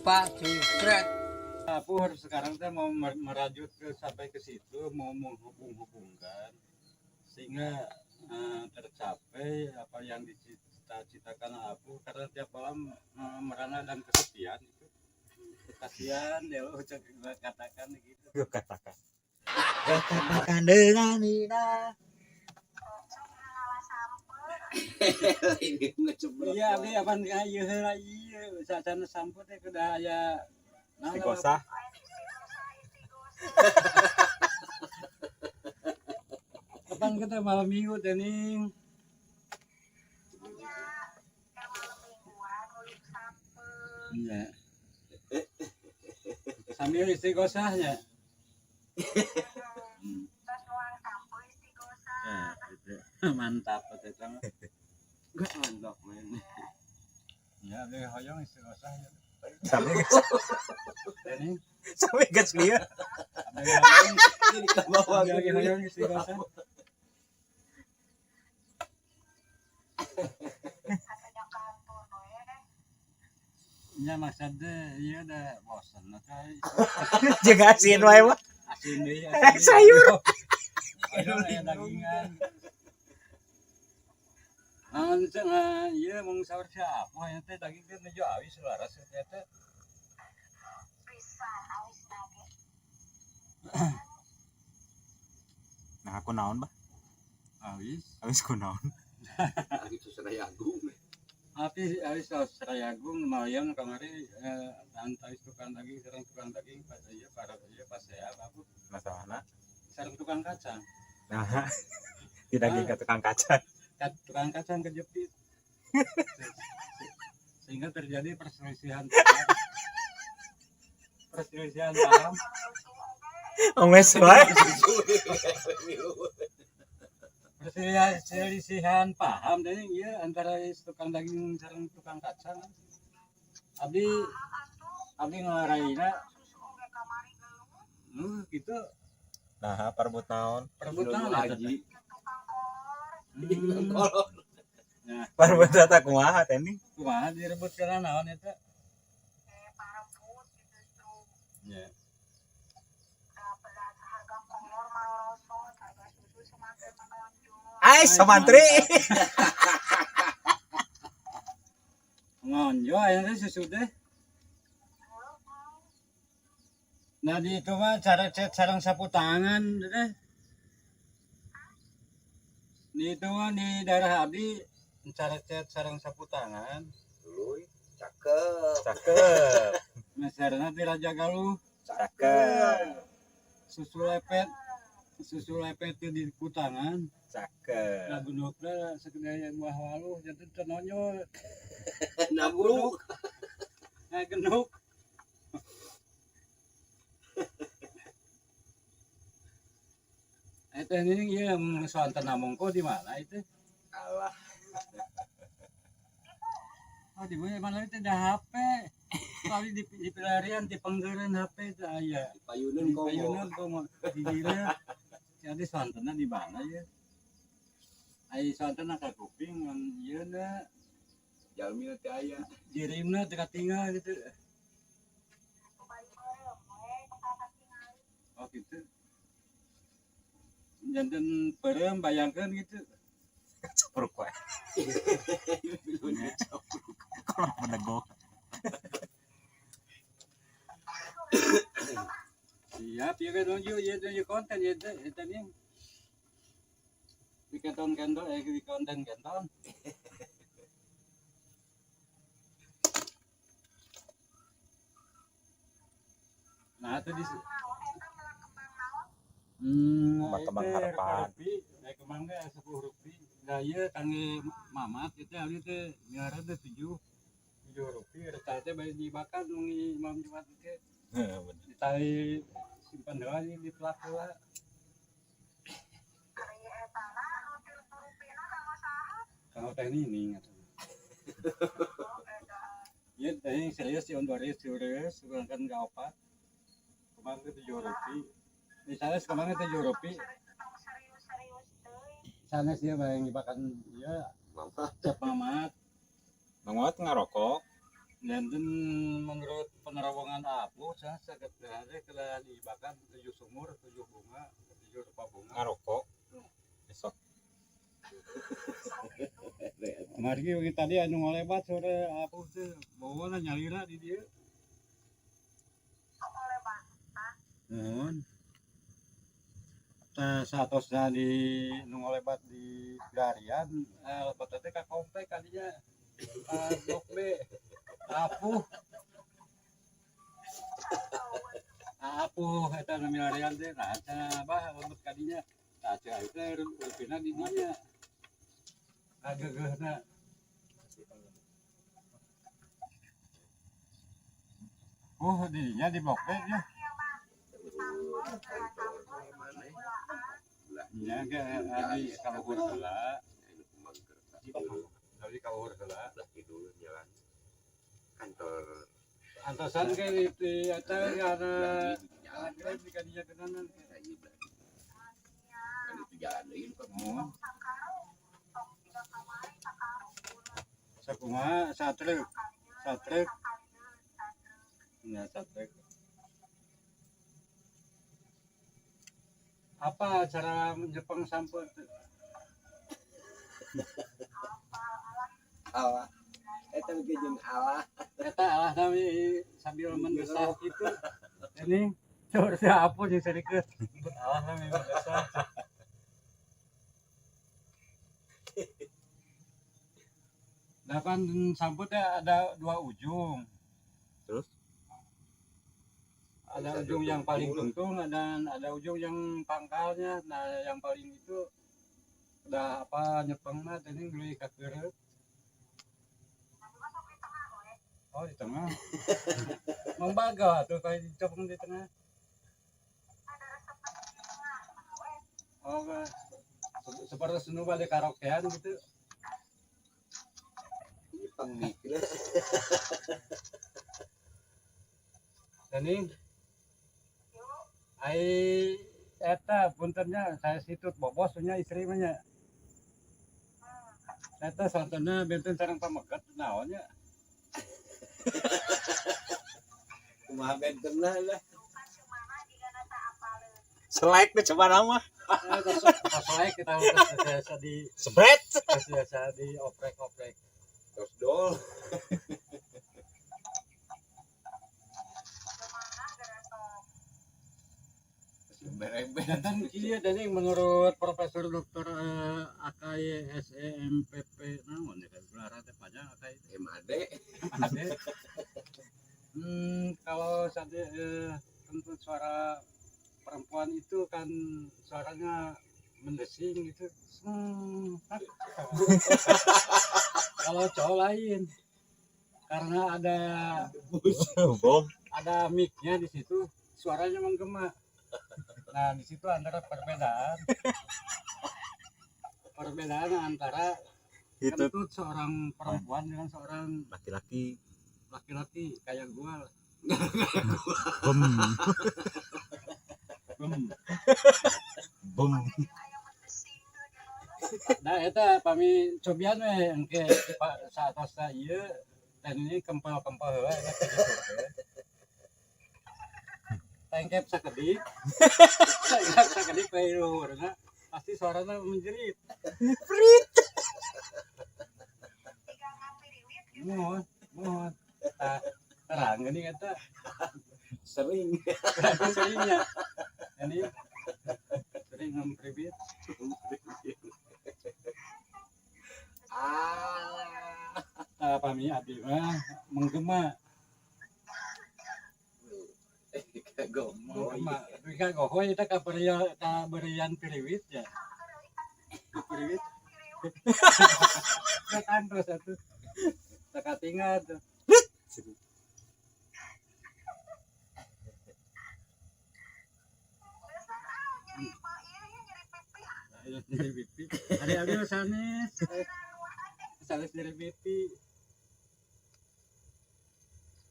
Pak Jufret. Aku harus sekarang teh mau merajut ke sampai ke situ, mau menghubung-hubungkan sehingga tercapai apa yang dicita-citakan aku, karena tiap malam merana dan kesepian itu. Kasihan ya lo, katakan gitu. Gue katakan. Katakan dengan Nina. Ini ngecebrok. Iya, abdi apan ieu heula ieu sacana sampeu teh kudu aya naon. Istighosah. Kapan kita malam minggu teh ning? Iya. Sambil istighosahnya. Nah, gitu. Mantap itu mah. Mantap men. Ya, abdi hoyong istighosah ya. Sampai Teh ning, sampai geus lieu. abdi hoyong, Ini ke bawah. Abdi hoyong istighosah. Nya maksudnya iya dah bosan atau Jeung asin wae mah. Asin deui. Eh, sayur. Ayo aya dagingan. Naon cenah ieu mung saur siapa aya teh daging teh nuju awis laras teh teh. Nah, aku naon, Bah? Awis. Habis ku naon? Gitu Serai Agung. Api awis Serayagung lumayan kamari antawis tukang daging sareng tukang daging pas ieu para ieu pas saya aku Masalahna. Sareng tukang kacang. Nah, tidak ke tukang kaca. Tukang kacang kejepit. Sehingga terjadi perselisihan perselisihan paham. Omes wae. Perselisihan paham dan iya antara tukang daging sareng tukang kacang. Abdi abdi ngelaraina gitu. Nah, parebut naon? Perebutan eta teh. Haji. Hmm. Nah, Parebut eta kumaha teh nih? Kumaha direbut karena naon eta? Ya. Ai, samantri. Ngonjo aya teh susu teh. Nah di itu mah cara cet sarang sapu tangan teh. Di itu mah di daerah abdi cara cet sarang sapu tangan. Luy, cakep. Cakep. Meserna di Raja Galuh. Cakep. Susu lepet, susu lepet itu di kutangan. Cakep. Nah gunukna sekedar buah waluh jadi teu nonjol. Nabung. Nah genuk. Itu ini ya soanten namongko di mana itu? Alah. Oh di mana mana itu ada HP. Kali di pelarian di penggeran HP itu aya. Payunan Di komo. payunan komo di dieu. Jadi soantenna di mana ya? Ai soantenna ka kuping ngan ieu na Jalmi teh aya. Jirimna teu katinggal gitu. Oh gitu. Janten peureum bayangkeun gitu. Capruk wae. Kolot bedegok. Siap ya kan nuju ya nuju konten ya teh eta nih. Di kenton-kenton di konten kenton. Nah, itu di Kembang-kembang itu harapan. Rupi, kembang teh 10 rupi. Nah, ieu kangge mamat itu abdi teh miara teh 7 7 rupi reta teh bari dimakan wengi malam Jumat teh. Heeh, bener. Ditali simpan heula di pelak heula. Kanggo teh nining atuh. Ieu teh serius sih ondori serius urang kan ka opat. Kembang teh 7 rupi. Misalnya kembangnya 7 rupi. Sanes dia bayang dimakan ieu Mama. cep mamat. Mang Wawat ngarokok. Dan menurut penerawangan Apu, saya sakit kena dibakan tujuh sumur, tujuh bunga, tujuh rupa bunga. Ngarokok besok. Kemarin ge tadi anu ngolebat sore Apu teh bawa nyalira di dieu. Nuhun. Tah saatosna di nu ngolebat di Garian, lebat teh ka komplek kadinya. Ka Blok B. Apuh. Apuh eta nu milarian teh nah cenah bah lembut kadinya. Tah ceu aing teh rupina di dinya. Kageugeuhna. Oh, di dinya di Blok B nya. Mana? Nya ge di kaluhur heula. Anu kembang kertas. Dari kaluhur heula. Belah kidul jalan kantor. Antosan ke di eta karena Belah di jalan. jalan di kadinya kenanan. Nah, iya, belah. Kan itu jalan deui nu ka Oh. Sakumaha satrek. Satrek. Ya, satrek. Apa cara menjepang sampeu? Allah. Eta ge jeung Allah. Eta alah nami sambil mendesah gitu. Ini coba apa jeung sarikeut. Alah nami mendesah. Nah kan sampeu teh ada dua ujung. Terus? Ada ujung yang paling tuntung dan ada ujung yang pangkalnya. Nah, yang paling itu udah apa nyepeng mah tadi beli kakeureup. Oh, di tengah. Membaga tuh kayak dicopong di tengah. Oh, seperti senu balik karaokean gitu. Nyepeng mikna. Dan ini ai eta puntennya saya situt bobos punya istri mah nya. Eta santana benten sareng pameget naon nya. Kumaha bentenna lah. Selek deh coba nama. Eh, tos wae kita tos biasa di Sebret. tos biasa di oprek-oprek. Tos dol. Berebet. Dan iya dan yang menurut Profesor Dr. AKY SEMPP naon ya kan gelar teh panjang AKY MAD. Ade. Kalau saat tentu suara perempuan itu kan suaranya mendesing gitu. Hmm. Kalau cowok lain karena ada Bom. ada mic-nya di situ, suaranya menggema. Nah, di situ antara perbedaan perbedaan antara Itu kentut seorang perempuan dengan seorang laki-laki. laki-laki kayak gua lah. Bom. Bem. Bom. Nah, eta pami cobian we engke saatosna ieu dan ini kempel-kempel heula eta kitu teh. Tengkep sakedik. Tengkep sakedik we luhurna pasti suarana menjerit. Prit. Mohon, mohon. Tah, terang geuning eta. Sering. Berarti seringnya. Ini sering mempribit. Ah. Tah pami abdi mah menggema. Gomoy. Menggema. Tapi ka gohoy eta ka kaberian piriwit ya. Piriwit. Kan terus atuh. Takatinga tuh. Nyeri pipi. Ada abdi mah sanes. Sanes nyeri pipi.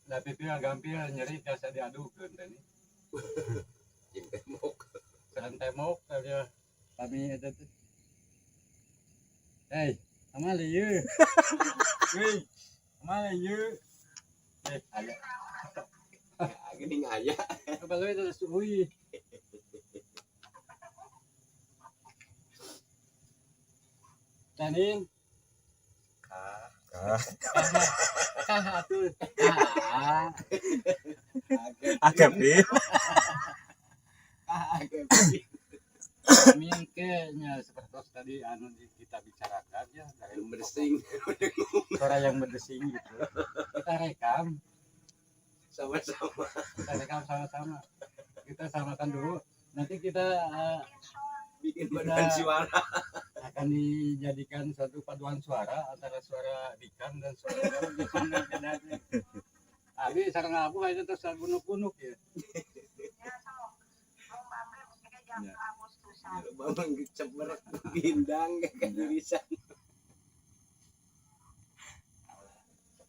Lah pipi mah gampil nyeri biasa diadukeun teh ni. Jeung tembok. Sareng tembok tadi kami eta teh. Hei, kamari yeuh. Wih, kamari yeuh. Eh, aya. Geuning aya. Kalau itu uy. Tanin, Ah, Ah, kah atuh. Ah, ah, Kevin. Ah, Kevin. kami kayaknya seperti tadi anu kita bicarakan ya dari Berdesing suara yang berdesing gitu. Kita rekam, sama-sama. kita rekam sama-sama. Kita samakan dulu. Nanti kita Bikin paduan suara. akan dijadikan suatu paduan suara antara suara Dikang dan suara Dikang. Abi sareng aku aja terus gunuk-gunuk ya. Ya. Bambang cebrek bindang kedirisan.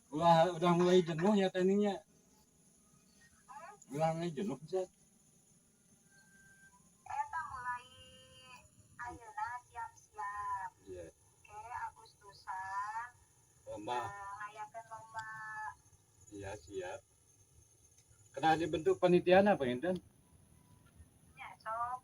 Wah, udah mulai jenuh ya tekniknya. Udah mulai jenuh sih. Eta mulai ayeuna siap-siap Iya. ke Agustusan. Lomba. Ngayakeun lomba. Iya, siap. Kena dibentuk panitia apa enten? Nya sok.